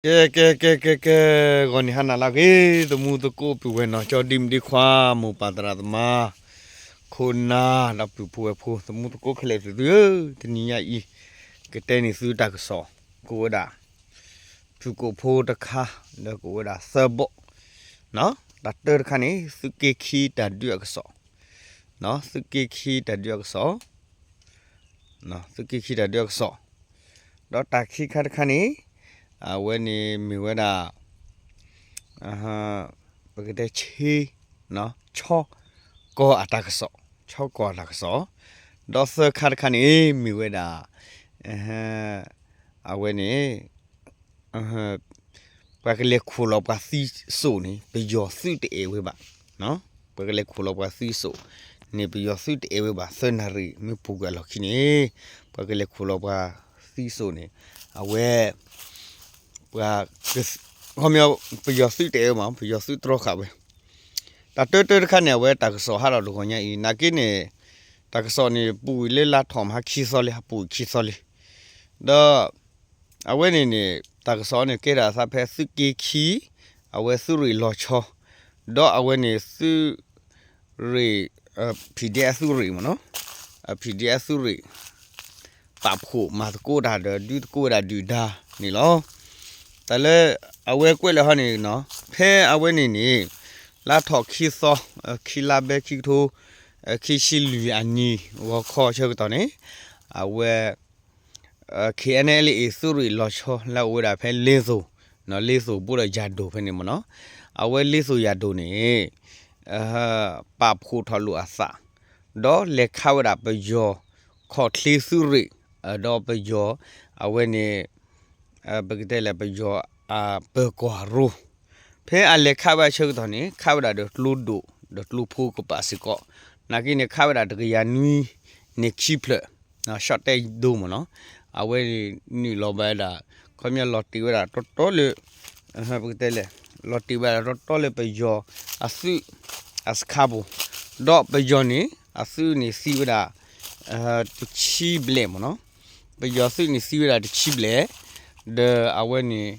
ကဲ ကဲ ကဲ ကဲ ကဲ, ဂီၤနံၤဟါနၤလၢအဂ့ၤ, သမူသကိးပုၢ်ဝဲၢ်နီၢ်ကၠီ ဒ့မုၣ်ဒ့ခွါ မိၢ်ပၢ်သရၣ်သမါ ခိၣ်နၢ် ဒီးပုၢ်ဖိဝဲၢ်ဖိ သမူသကိးခဲလၢာ်သုသုဧၢ, တနံၤညါအံၤ ကတဲန့ၢ်သုတၢ်ကစီၣ် ကိးဝဲဒၣ် ဖုၣ်ကိာ်ဖိတခါ ဒီးကိးဝဲဒၣ်သၢဘီၣ်, တၢ်တၢတခါန့ၣ် သုးက့ခံတၢ်ဒုးအကစီၣ်, သုးက့ခံတၢ်ဒုးအကစီၣ် သုးက့ခံတၢ်ဒုးအကစီၣ်, ဒီးတၢ်ခံခါတခါန့ၣ် အဝဲန့ၣ်မ့ၢ်ဝဲဒၣ် ပကတဲဆ့ ဆီကီၢ်အတၢ်ကစီၣ်, ဆီကီၢ်အတၢ်ကစီၣ်, ဒီးသၢခါတခါန့ၣ် မ့ၢ်ဝဲဒၣ် အဝဲန့ၣ် ပှၤကလဲၤခိၣ်လီၤပှၤသံစိၣ်န့ၣ် ပယီၤသုးတအဲၣ်ဝဲဘၣ်, ပှၤကလဲၤခိၣ်လီၤပှၤသံစိၣ်န့ၣ် ပယီၤသုးတအဲၣ်ဝဲဘၣ် သၢနၣ်ရံၣ်မ့ၢ်ပူၤကွံာ်အလီၢ်ခံန့ၣ် ပှၤကလဲၤခိၣ်လီၤပှၤသံစိၣ်န့ၣ် အဝဲ ပှၤ ခီပညီ ပယီၤသုးတအဲၣ်ဝဲမး ပယီၤသုးတြီဃာ်ဝဲ, တၢ်တၢတၢတခါန့ၣ် အဝဲတၢ်ကစီၣ်ဟးထီၣ်တဂီၤညါအံၤ နာ်က့န့ၣ် တၢ်ကစီၣ်န့ၣ်ပူၤကွံာ်လၢလါထီၣ်မဟါခံသီလံ ဟးပူၤခံသီလံ, ဒီး အဝဲန့ၣ်န့ၣ် တၢ်ကစီၣ်န့ၣ်ကဲထီၣ်အသးဖဲသုးက့ခံ အဝဲသုးရ့ၣ်လီၤဆီ ဒီးအဝဲန့ၣ်သုးရ့ၣ် PDF သုးရ့ၣ်မ့ၢ်နီၤ PDF သုးရ့ၣ် ပာ်ဖှိၣ်မၤသကိးတၢ်ဒီး ဒုးသကိးဝဲဒၣ်ဒုၣ်ဒါန့ၣ်လီၤ. တၢ်လၢအဝဲကွဲးလၢဟီန့ၣ်နီၤ ဖဲအဝဲန့ၣ်န့ၣ် လါထီၣ်ခံသီ ခံလါဘဲခံကထိ ခံဆံလွံၢ်အနံၣ်ဂီၤခီဆၢကတီၢ်န့ၣ် အဝဲ KNLA သုးရ့ၣ်လီၤဆီလၢအအိၣ်ဝဲဒၣ်ဖဲလ့သိၣ် လ့သိၣ်ဘူးဒီးယၤဒိၣ်ဖဲန့ၣ်မ့ၢ်နီၤ အဝဲလ့သိၣ်ယၤဒိၣ်န့ၣ် ပာ်ဖှိၣ်ထီၣ်လိာ်အသး ဒီးလဲၤခးဝဲဒၣ်ပယီၤ ခီၣ်ချ့သုးရ့ၣ် ဒီးပယီၤ အဝဲန့ၣ် ပကတဲလၢပယီၤ ပၢၤကီၢ်ရိ ဖဲအလဲၤခးဝဲအဆၢကတီၢ်န့ၣ် ခးဝဲဒၣ်ဒီးကျိဒိၣ် ဒီးကျိဖိကပာ်စ့ၢ်ကီး နာ်က့န့ၣ် ခးဝဲဒၣ်တကယၤနွံန့ၣ်ခံဖျၢၣ် ရှီၣ်တဲဒိမ့ၢ်နီၤ အဝဲန့ၣ်နုာ်လီၤဘၣ်ဝဲဒၣ် ခီပညီလီၤတံၢ်ဝဲဒၣ်တီတီလၢ ပကတဲလဲၣ် လီၤတံၢ်ဝဲဒၣ်တီတီလၢပယီၤအသုး အစခါပူၤ ဒီးပယီၤန့ၣ် အသုးန့ၣ်သံဝဲဒၣ် တဆံဘျဲၣ်မ့ၢ်နီၤ ပယီၤသုးန့ၣ်သံဝဲဒၣ်တဆံဘျဲၣ် ဒီးအဝဲန့ၣ်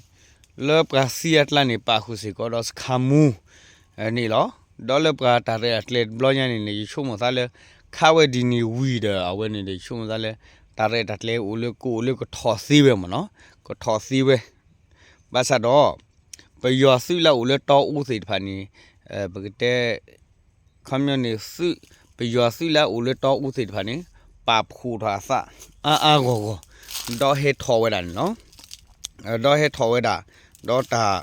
လၢပှၤသံအကျါန့ၣ် ပာ်ဃုာ်စ့ၢ်ကီးဒီးစခါမူန့ၣ်လီၤ. ဒီးလၢပှၤတၢ်ရဲၣ်တၢ်ကျဲၤတဘျီညါန့ၣ်န့ၣ် ယဆိကမိၣ်သးလၢ ခးဝဲဒ်န့ၣ်ဝံၤဒီး အဝဲန့ၣ်ဒီး ယဆိကမိၣ်သးလၢ တၢ်ရဲၣ်တၢ်ကျဲၤအိၣ်လၢကအိၣ်လၢကထီၣ်သ့ဝဲမ့ၢ်နီၤ ကထီၣ်သ့ဝဲ ဘၣ်ဆၣ်ဒီး ပယီၤသုးလၢအအိၣ်လၢတီအူသ့ၣ်တဖၣ်န့ၣ် ပကတဲ ခီပညီန့ၣ် သုး ပယီၤသုးလၢအအိၣ်လၢတီအူသ့ၣ်တဖၣ်န့ၣ် ပာ်ဖှိၣ်ထီၣ်အသး အါအါဂီၢ်ဂီၢ် ဒီးဟဲထီၣ်ဝဲဒၣ်န့ၣ်လီၤ. ဒီးဟဲထီၣ်ဝဲဒၣ် ဒီးတၢ်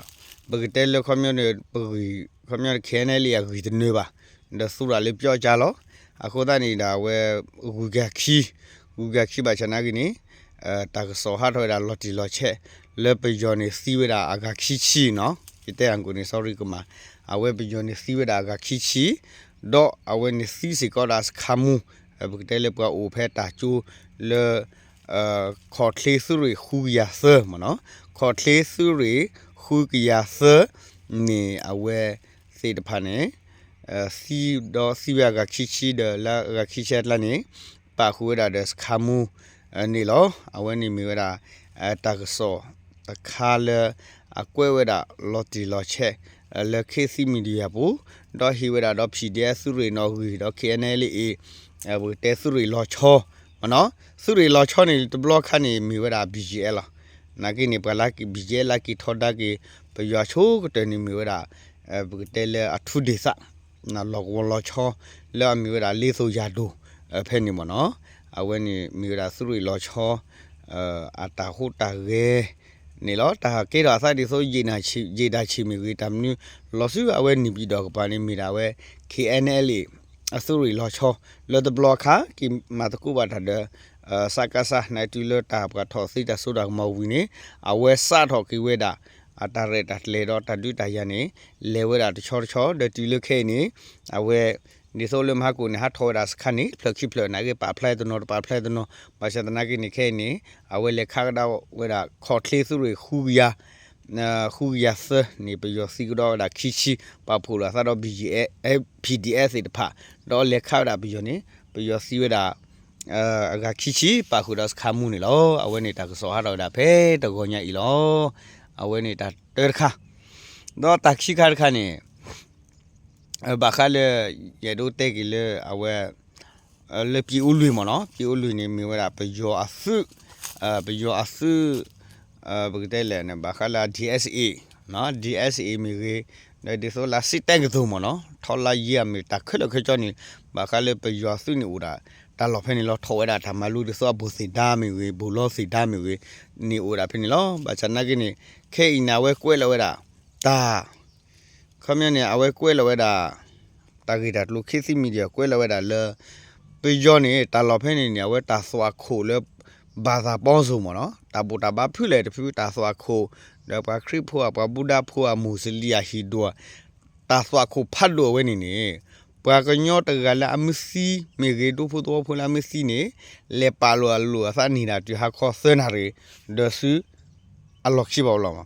ပကတဲလၢခီပညီန့ၣ် ပဂံၢ် ခီပညီ KNLA အဂံၢ်တနၢၤဘၣ် ဒီးသူရၣ်လၢပျီကါလီၤ. အဃိသတးန့ၣ်ဒီးအဝဲ ဂုၤကၤခံ ဂုၤကၤခံဘၣ်ဆၣ်နာ်က့န့ၣ် တၢ်ကစီၣ်ဟးထီၣ်ဝဲဒၣ်လီၤတံၢ်လီၤဆဲး လၢပယီၤန့ၣ်သံဝဲဒၣ်အဂၤခံဆံနီၤ ယတဲအကိၣ်န့ၣ် sorry ကမၣ် အဝဲပယီၤန့ၣ်သံဝဲဒၣ်အဂၤခံဆံ ဒီးအဝဲန့ၣ်သံစ့ၢ်ကီးဒၣ်စခါမူ ပကတဲလၢပှၤအိၣ်ဖဲတၢ်ကၠိလၢ ခီၣ်ချ့သုးရ့ၣ်ဃုကယၤသၢမ့ၢ်နီၤ ခီၣ်ချ့သုးရ့ၣ်ဃုကယၤသၢန့ၣ် အဝဲသ့ၣ်တဖၣ်န့ၣ် သံဒီးသံဝဲအဂၤခံဆံဒီးလၢအဂၤခံဆံအကျါန့ၣ် ပာ်ဃုာ်ဝဲဒၣ်ဒီးစခါမူန့ၣ်လီၤ. အဝဲန့ၣ်မ့ၢ်ဝဲဒၣ် တၢ်ကစီၣ်တခါလၢ အကွဲးဝဲဒၣ်လီၤတံၢ်လီၤဆဲး လၢ ခေတ်သစ် Media ပူၤ ဒီးဟ့ၣ်ဝဲဒၣ်ဒီး PDF သုးရ့ၣ်နီၣ်ဂံၢ် ဒီး KNLA ပကတဲသုးရ့ၣ်လီၤဆီမ့ၢ်နီၤ သုးရ့ၣ်လီၤဆီန့ၣ် တဘျီခါန့ၣ် မ့ၢ်ဝဲဒၣ် BGF လီၤ. နာ်က့န့ၣ် ပှၤလၢ BGF လၢက့ၤထီဒါက့ၤ ပယီၤဆိကတၢၢ်န့ၣ်မ့ၢ်ဝဲဒၣ် ပကတဲလၢအထူဒေသ လီၢ်ကဝီၤလီၤဆီ လၢအမ့ၢ်ဝဲဒၣ်လ့သိၣ်ယၤဒိၣ် ဖဲန့ၣ်မ့ၢ်နီၤ အဝဲန့ၣ်မ့ၢ်ဝဲဒၣ်သုးရ့ၣ်လီၤဆီ အတၢ်ဟူးတၢ်ဂဲၤန့ၣ်လီၤ. တၢ်ကဲထီၣ်အသးဒ်သိး ယံာ်တၢ်ဆံးမ့ၢ်ဂ့ၤ တၢ်မနုၤလီၤဆူအဝဲန့ၣ်ပၠံၣ်ဒီးကပၤန့ၣ် မ့ၢ်ဒၣ်ဝဲ KNLA အသုးရ့ၣ်လီၤဆီ လၢတဘျီအခါ က့ၤမၤသကိးဘၣ်တၢ်ဒီး စကစ န့ၣ် တုၤလၢတၢ်ပှၤထီၣ်သ့တၢ်စိတၢ်ကမီၤဝံၤန့ၣ် အဝဲစးထီၣ်က့ၤဝဲဒၣ် အတၢ်ရဲၣ်တၢ်ကျဲၤဒီးတၢ်ဒုးတၢ်ယၤန့ၣ် လဲၤဝဲဒၣ်တဆီတဆီ ဒီးတုၤလၢခဲအံၤန့ၣ် အဝဲ ဒ်သိးလၢမဟါကိၣ်န့ၣ် ဟးထီၣ်ဝဲဒၣ်စခါန့ၣ် ဖျၢၣ်ခံဖျၢၣ် နာ်က့ ပာ်ဖျါတနီၤတပာ်ဖျါတနီၤ ဘၣ်ဆၣ်သနာ်က့န့ၣ် ခဲအံၤန့ၣ် အဝဲလဲၤခးကဒါဝဲဒၣ် ခီၣ်ချ့သုးရ့ၣ်ဃုကယၤ ဃုကယၤသၢန့ၣ် ပယီၤသံကဒီးဝဲဒၣ်ခံဆံ ပာ်ဖှိၣ်လိာ်အသးဒီး BGF PDF သ့ၣ်တဖၣ် ဒီးလဲၤခးဝဲဒၣ်ပယီၤန့ၣ် ပယီၤသံဝဲဒၣ် အဂၤခံဆံ ပာ်ဃုာ်ဒီးစခါမူန့ၣ်လီၤ. အဝဲန့ၣ်တၢ်ကစီၣ်ဟးထီၣ်ဝဲဒၣ်ဖဲတဂီၤညါအံၤလီၤ. အဝဲန့ၣ်တၢ်တၢတခါ, ဒီးတၢ်ခံခါတခါန့ၣ် ဘၣ်ဃးလၢ ယအဲၣ်ဒိးတဲက့ၤလၢအဝဲ လၢပံအိလွံၢ်မ့ၢ်နီၤ, ပံအိလွံၢ်န့ၣ် မ့ၢ်ဝဲဒၣ်ပယီၤအသုး, ပယီၤအသုး ပကတဲလဲၣ်န့ၣ် ဘၣ်ဃးလၢ DSA, DSA မ့ၢ်ဂ့ၤ, ဒီးဒ်သိးလၢစံးတဲကသိးမ့ၢ်နီၤ, ထီလါယံၤအမ့ၢ်တၢ်ခဲလၢာ်ခဲဆ့န့ၣ် ဘၣ်ဃးလၢပယီၤအသုးန့ၣ်အိၣ်ဒၣ် တၢ်လီၢ်ဖဲန့ၣ်လီၤ, ထီၣ်ဝဲဒၣ်တၢ်မၤလိဒ်သိးအဘူးသ့ၣ်ဒါမ့ၢ်ဂ့ၤ, ဘူးလီသ့ၣ်ဒါမ့ၢ်ဂ့ၤ, န့ၣ်အိၣ်ဒၣ်ဖဲန့ၣ်လီၤ. ဘၣ်ဆၣ်နာ်က့န့ၣ် ခဲအံၤန့ၣ် အဝဲကွဲးလီၤဝဲဒၣ် တၢ် ခီပညီန့ၣ် အဝဲကွဲးလီၤဝဲဒၣ် တၢ်ဂ့ၢ်တၢ်ကျိၤ ခေတ်သစ်မီဒီယာ ကွဲးလီၤဝဲဒၣ်လၢ ပယီၤန့ၣ် တၢ်လီၢ်ဖဲန့ၣ်န့ၣ် အဝဲတၢ်သွၣ်ခိၣ်လၢ ဘၣ်သၣ်ပီစိၤမ့ၢ်နီၤ, တၢ်ဘူၣ်တၢ်ဘါဖုလဲၣ်တဖု တၢ်သွၣ်ခိၣ်, ဒီးပှၤခရံာ်ဖိဧါ ပှၤဘူဒၤဖိဧါ မူးစလံၣ်ဧါ ဟံၣ်ဒူဧါ, တၢ်သွၣ်ခိၣ်ဖးဒိၣ်အဝဲန့ၣ်န့ၣ် ပှၤကညီတဂၤလၢအမ့ၢ်သံမ့ၢ်ဂ့ၤ ဒူဖိသဝီဖိလၢအမ့ၢ်သံန့ၣ် လဲၤပာ်လီၤအလိာ်အသးန့ၣ်ဒၣ်တုၤဟါခီသၢနၣ်ရံၣ် ဒီးဆူ အလီၢ်ခံဘၣ်လီၤ.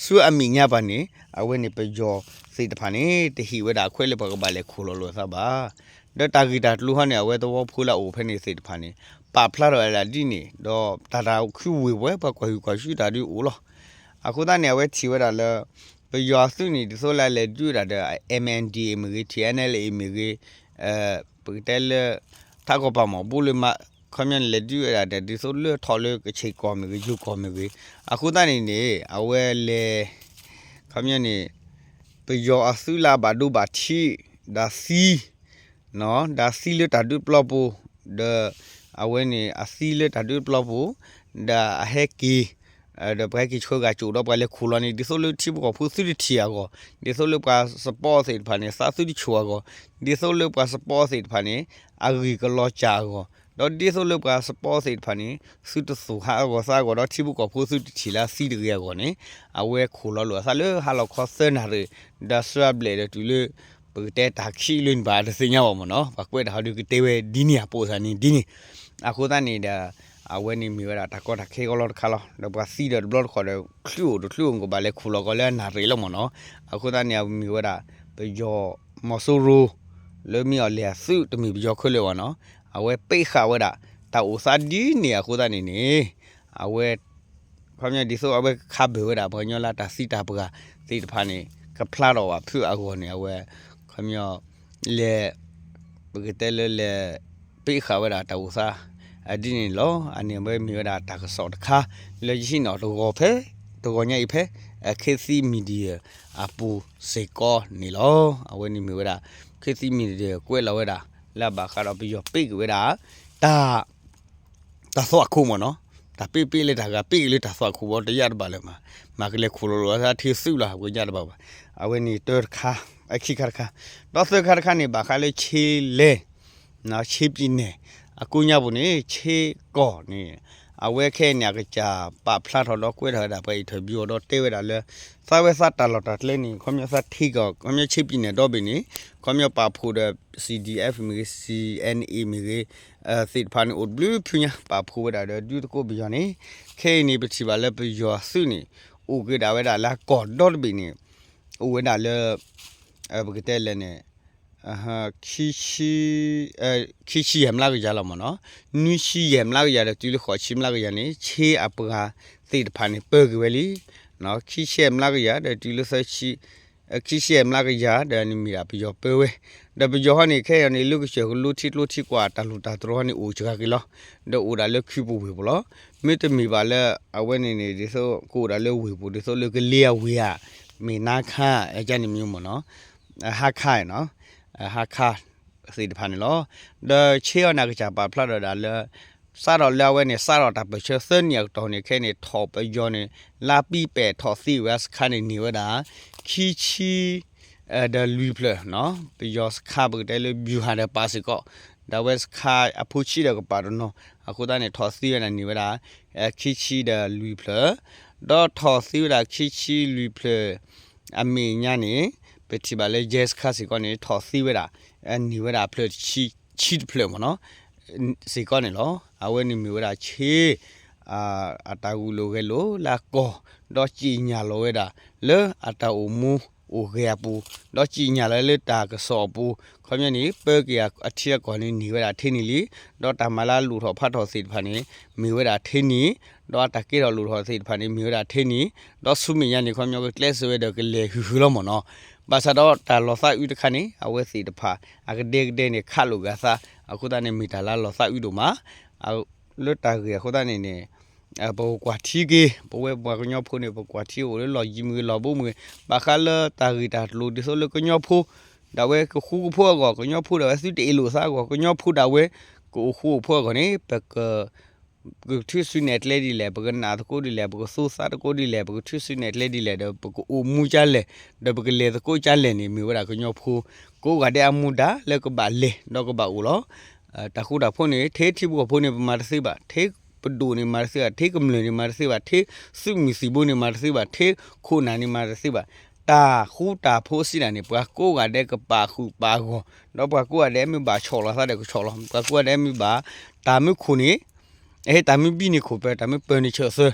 ဆူအမဲာ်ညါပှၤန့ၣ် အဝဲန့ၣ်ပယီၤသ့ၣ်တဖၣ်န့ၣ် တဟ့ၣ်ဝဲဒၣ်အခွဲးလၢပှၤကဘၣ်လဲၤခိၣ်လီၤလိာ်အသးဘၣ်. ဒီးတၢ်ဂ့ၢ်တၢ်ကျိၤဟီန့ၣ် အဝဲသဝီဖိလၢအအိၣ်ဖဲန့ၣ်သ့ၣ်တဖၣ်န့ၣ် ပာ်ဖျါထီၣ်ဝဲဒၣ်ဒ်န့ၣ် ဒီးတၢ်တၢ်ခုဝ့ၢ်ပှဲၤ ပှၤကွၢ်ဟုၣ်ကွၢ်ဆူၣ်တၢ်ဒုးအိၣ်လီၤ. အဃိသတးန့ၣ် အဝဲထံၣ်ဝဲဒၣ်လၢ ပယီၤအသုးန့ၣ် ဒ်သိးလၢလဲၤဒုးဝဲဒၣ်ဒီး MNDAA မ့ၢ်ဂ့ၤ TNLA မ့ၢ်ဂ့ၤ ပကတဲလၢ ထးကီၢ်ပၢ်မီၢ်ဘိလၢ ခီပညီန့ၣ် လဲၤဒုးဝဲဒၣ်ဒီး ဒ်သိးလၢထီၣ်လၢကခ့ၣ်ကီၢ်မ့ၢ်ဂ့ၤ ယိၤကီၢ်မ့ၢ်ဂ့ၤ, အဃိသတးန့ၣ်န့ၣ် အဝဲလဲၤ ခီပညီန့ၣ် ပယီၤအသုးလၢအဘၣ်ဒိဘၣ်ထံး ဒီးသံ ဒီးသံလၢတၢ်ဒုးပျီပူၤ ဒီး အဝဲန့ၣ်အသံလၢတၢ်ဒုးပျီပူၤ ဒီးအဟဲက့ၤ ဒီးပှၤဟဲက့ၤဆှၢဂၤကၠိၣ်ဒီးပှၤလဲၤခိၣ်လီၤန့ၣ် ဒ်သိးလၢထံဖိကီၢ်ဖိသုတထံၣ်အဂီၢ်, ဒ်သိးလၢပှၤစပီသ့ၣ်တဖၣ်န့ၣ် သးသုတဆိၣ်အဂီၢ်, ဒ်သိးလၢပှၤစပီသ့ၣ်တဖၣ်န့ၣ် အဂံၢ်ကလီၤစၢ်အဂီၢ်, ဒီးဒ်သိးလၢပှၤစပီသ့ၣ်တဖၣ်န့ၣ် သုတသူၣ်ဟးဂီၤသးအဂီၢ် ဒီးထံဖိကီၢ်ဖိသုတထံၣ်လၢအသံတဂ့ၤအဂီၢ်န့ၣ် အဝဲခိၣ်လီၤလိာ်အသးလၢဟါလီၤခီသၢနၣ်ရံၣ် ဒီးဆှၢအဘျဲၣ်ဒီးတုၤလၢ ပကတဲတၢ်ခံးလၢန့ၣ်ဘၣ် တသ့ၣ်ညါဘၣ်မ့ၢ်နီၤ, ပှၤကွဲးတၢ်ဟီဒုးကတဲဝဲဒ်န့ၣ် အပိာ်စၢ်န့ၣ်ဒ်န့ၣ်, အဃိသတးန့ၣ်ဒီး အဝဲန့ၣ်မ့ၢ်ဝဲဒၣ်တၢ်ကီတၢ်ခဲကီလီၤတခါလီၤ, ဒီးပှၤသံဒီးတဘျီတခီၣ်ဒီး ချုးအိၣ်တချုးအိၣ်ကဘၣ်လဲၤခိၣ်လီၤကီးလၢအနၣ်ရံၣ်လီၤမ့ၢ်နီၤ, အဃိသတးန့ၣ် အမ့ၢ်ဝဲဒၣ် ပယီၤမီၤစိရိၤ လၢမ့ၢ်အီၤလဲၤအသုးတမ့ၢ်ပယီၤခဲလၢာ်ဘၣ်နီၤ, အဝဲပ့းဃာ်ဝဲဒၣ် တၢ်အိၣ်သးဒ်န့ၣ်အဃိသတးန့ၣ်န့ၣ် အဝဲ ခီပညီဒ်သိးအဝဲခးဘၢၣ်ဝဲဒၣ်ပှၤကညီလၢတၢ်သံတၢ်ပှၢ်သ့ၣ်တဖၣ်န့ၣ် ကဖျါထီၣ်ဘၣ်ဖုးအဂီၢ်န့ၣ် အဝဲ ခီပညီ လဲၤ ပကတဲလၢလဲၤ ပ့းဃာ်ဝဲဒၣ်တၢ်အိၣ်သး ဒ်န့ၣ်လီၤ. အန့ၣ်အဝဲမ့ၢ်ဝဲဒၣ်တၢ်ကစီၣ်တခါ လၢယဟံးန့ၢ်တဂီၤဖဲ တဂီၤညါအံၤဖဲ ခေတ်သစ်မီဒီယာ အပူၤစ့ၢ်ကီးန့ၣ်လီၤ. အဝဲန့ၣ်မ့ၢ်ဝဲဒၣ် ခေတ်သစ်မီဒီယာ ကွဲးလီၤဝဲဒၣ် လၢအဘၣ်ဃးဒီးပယီၤပ့းက့ၤဝဲဒၣ် တၢ် တၢ်သွၣ်ခိၣ်မ့ၢ်နီၤ, တၢ်ပ့းပ့းလၢတၢ်ဂၤ ပ့းက့ၤလၢတၢ်သွၣ်ခိၣ်ဘီ တယၢ်တဘၣ်လၢၤမး, မၤကလဲၤခိၣ်လီၤလီၤအသးထဲသုးလီၤ ပယၢ်တဘၣ်ဘၣ်. အဝဲန့ၣ်တၢတခါ အခံခါတခါ, ဒီးသၢခါတခါန့ၣ် ဘၣ်ဃးလၢ ချ့လဲၣ် ချ့ပံၤနဲၣ် အကိးညါပူၤန့ၣ် ချ့ကီၢ်န့ၣ် အဝဲခဲအံၤန့ၣ် အကစၢ်ပာ်ဖျါထီၣ်ဒီးကွဲးထီၣ်ဝဲဒၣ်ပှၤ interview အီၤဒီးတဲဝဲဒၣ်လၢ သးဝဲသးတၢ်လီၢ်တၢ်ကျဲန့ၣ် ခီပညီသးထံကီၢ် ခီပညီချ့ပံၤနဲၣ်ဒီဘ့ၣ်န့ၣ် ခီပညီပာ်ဖှိၣ်ဒီး CDF မ့ၢ်ဂ့ၤ CNA မ့ၢ်ဂ့ၤ သ့ၣ်တဖၣ်န့ၣ် အိၣ်တဘျုးဖုညါ ပာ်ဖှိၣ်ဝဲဒၣ်ဒီး ဒုးသကိးပယီၤန့ၣ် ခဲအံၤန့ၣ် ပထံၣ်ဘၣ်လၢပယီၤအသုးန့ၣ် အိၣ်က့ၤဒၣ်ဝဲဒၣ်လၢအကီၢ်ဒီတဘ့ၣ်န့ၣ် အိၣ်ဝဲဒၣ်လၢ ပကတဲလဲၣ်န့ၣ် ခံဆံ ခံဆံယဲၢ်မျးကယၤလီၤမ့ၢ်နီၤ, နွံဆံယဲၢ်မျးကယၤဒီးတုၤလၢဃိးဆံမျးကယၤန့ၣ် ချ့အပှၤသ့ၣ်တဖၣ်န့ၣ် ပၢက့ၤဝဲလံ. ခံဆံယဲၢ်မျးကယၤဒီးတုၤလၢသၢဆံ ခံဆံယဲၢ်မျးကယၤ ဒီးန့ၣ်မ့ၢ်ဒၣ်ပယီၤပၢဝဲ, ဒီးပယီၤဟီန့ၣ် ခဲအံၤန့ၣ် လၢကစၢၢ်ကလိထံကျိထံကွာ် တၢ်လူၢ်တၢ်တြီၤဟီန့ၣ် အိၣ်စှၤက့ၤလီၤ. ဒီးအိၣ်ဒၣ်လၢခုပူၤဝ့ၢ်ပူၤလီၤ. မ့တမ့ၢ်ဘၣ်လၢ အဝဲန့ၣ်န့ၣ် ဒ်သိးကအိၣ်ဒၣ်လၢဝ့ၢ်ပူၤ ဒ်သိးလၢကလ့အဝ့ၢ်ဧါ, မ့ၢ်နါခါ အကန့ၣ်မ့ၢ်မ့ၢ်နီၤ, ဟါခါနီၤ, ဟါခါ သ့ၣ်တဖၣ်န့ၣ်လီၤ. ဒီးချ့အီၤန့ၣ် အကစၢ်ပာ်ဖျါထီၣ်ဒၣ်လၢ စးထီၣ်လၢအဝဲန့ၣ် စးထီၣ်တၢ်ပၢၢ်ဆၢသၢနံၣ်အကတီၢ်န့ၣ် ခဲအံၤန့ၣ် ထီၣ်ပယီၤန့ၣ် လါပံပဲာ်ထီၣ်သံဝဲစခါန့ၣ်န့ၢ်ဝဲဒၣ် ခံဆံ ဒီးလွံၢ်ဖျၢၣ်နီၤ, ပယီၤစခါပကတဲလၢ ဗျူဟာ ဒီးပာ်စ့ၢ်ကီး, ဒီးအဝဲစခါအဖိဆံးဒီးကပာ်တနီၤ, အဃိသတးန့ၣ် ထီၣ်သံဝဲဒၣ်န့ၢ်ဝဲဒၣ် ခံဆံဒီးလွံၢ်ဖျၢၣ်, ဒီးထီၣ်သံဝဲဒၣ်ခံဆံလွံၢ်ဖျၢၣ် အမဲာ်ညါန့ၣ် ပထံၣ်ဘၣ်လၢ ရဲစခန်း စ့ၢ်ကီးန့ၣ် ထီၣ်သံဝဲဒၣ် န့ၢ်ဝဲဒၣ်ဖျၢၣ်တဆံ ဆံတဖျၢၣ်မ့ၢ်နီၤ စ့ၢ်ကီးန့ၣ်လီၤ. အဝဲန့ၣ်မ့ၢ်ဝဲဒၣ်ဆ့ အတၢ်ဂုာ်လိာ်ဂဲၤလိာ်လၢအကီၢ်, ဒီးစံၣ်ညီၣ်လီၤဝဲဒၣ်လၢအတၢ်အိၣ်မူအိၣ်ဂဲၤအပူၤ, ဒီးစံၣ်ညီၣ်လီၤလၢတၢ်ကစီၣ်အပူၤ, ခီပညီန့ၣ် ပၢက့ၤအထံအကီၢ်န့ၣ်န့ၢ်ဝဲဒၣ်ထဲန့ၣ်လံ, ဒီးတၢ်မၤလၢအလူၢ်ထီၣ်ဖးထီၣ်သ့ၣ်တဖၣ်န့ၣ် မ့ၢ်ဝဲဒၣ်ထဲန့ၣ်, ဒီးအတၢ်ကဲထီၣ်လိၣ်ထီၣ်သ့ၣ်တဖၣ်န့ၣ် မ့ၢ်ဝဲဒၣ်ထဲန့ၣ်, ဒီးဆူမဲာ်ညါန့ၣ် ခီပညီကကျဲးစၢးဝဲဒီးကလဲၤဟုၣ်ဟုၣ်လီၤမ့ၢ်နီၤ. ဘၣ်ဆၣ်ဒီးတၢ်လီၤသးအုးတခါန့ၣ် အဝဲသ့ၣ်တဖၣ် အကဒဲကဒဲန့ၣ် ခးလိာ်ဂာ်သး, အဃိသတးန့ၣ် မ့ၢ်တၢ်လၢလီၤသးအုးဒိၣ်မး လၢတၢ်ဂ့ၢ်အဃိသတးန့ၣ်န့ၣ် ပကကွၢ်ထံက့ၤ ပဝဲပှၤကညီဖိန့ၣ် ပကွၢ်ထံအိၣ်လၢလီၢ်ယံၤမ့ၢ်ဂ့ၤ လီၢ်ဘူးမ့ၢ်ဂ့ၤ ဘၣ်ဃးလၢတၢ်ဂ့ၢ်တၢ်ကျိၤဒ်သိးလၢကညီဖိ ဒၣ်ဝဲကဃူကဖိးအဂီၢ်, ကညီဖိဒၣ်ဝဲသုတအ့ၣ်လိာ်သးအဂီၢ်, ကညီဖိဒၣ်ဝဲ ကအိၣ်ဃူအိၣ်ဖိးအဂီၢ်န့ၣ် ပက ပကထုးစုနဲၣ်ကျဲဒ်လဲၣ်, ပကနၣ်သကိးဒ်လဲၣ်, ပကသူသးသကိးဒ်လဲၣ်, ပကထုးစုနဲၣ်ကျဲဒ်လဲၣ်, ဒီးပကအိၣ်မူကလဲၣ်, ဒီးပကလဲၤသကိးကလဲၣ်န့ၣ် မ့ၢ်ဝဲဒၣ်ကညီဖိ ကိးဂၤဒဲးအမူဒါလၢကဘၣ်လဲၤ ဒီးကဘၣ်အိၣ်လီၤ. တၢ်ဃူတၢ်ဖိးန့ၣ် ထဲထံဖိကီၢ်ဖိန့ၣ် ပမၤတသ့ဘၣ်, ထဲပဒိၣ်န့ၣ်မၤတသ့ဘၣ်, ထဲကမျၢၢ်န့ၣ်မၤတသ့ဘၣ်, ထဲသုးမုၢ်သံၣ်ဘိန့ၣ်မၤတသ့ဘၣ်, ထဲခိၣ်နၢ်န့ၣ်မၤတသ့ဘၣ်. တၢ်ဃူတၢ်ဖိးစံးဒၣ်န့ၣ် ပှၤကိးဂၤဒဲးကပာ်ဃုာ်ပာ်ဂီၢ်, ဒီးပှၤကိးဂၤဒဲးမ့ၢ်ဘၣ်ဆီၣ်လီၤသးဒီးကဆီၣ်လီၤ, ပှၤကိးဂၤဒဲးမ့ၢ်ဘၣ် တၢ်မ့ၢ်ခိၣ်န့ၣ် အဟဲတၢ်မ့ၢ်ဘံန့ၣ်ခိၣ်ပၢၤ, တၢ်မ့ၢ်ပၢၤန့ၣ်ဆၢၣ်သၢ,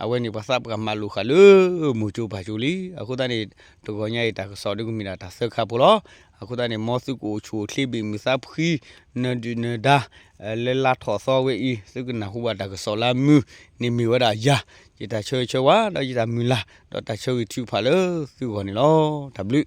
အဝဲန့ၣ်ပှၤသးပှၢ်မၤလိာ်ဃာ်လၢမိၢ်ကၠိပၢ်ကၠိလံ. အဃိသတးန့ၣ် တဂီၤညါအံၤတၢ်ကစီၣ်ဒ်ကမ့ၢ်ဒၣ်တၢ်သၢခါဖိလီၤ. အဃိသတးန့ၣ် မ်သုကအိၣ်ဆူၣ်အိၣ်ချ့ဘၣ်မုာ်သးဖှံ နၢၤဒုၣ်နၢၤဒါ လၢလါထီၣ်သီဝဲအံၤ သုကနၢ်ဟူဘၣ်တၢ်ကစီၣ်လၢအမုာ်န့ၣ်မ့ၢ်ဝဲဒၣ်ယၤ ယတၢ်ဆၢဂ့ၤဆၢဝါ ဒီးယတၢ်မုၢ်လၢ် ဒီးတၢ်ဆၢဂ့ၤထုကဖၣ်လၢသုဂီၢ်န့ၣ်လီၤ. တၢ်ဘျုး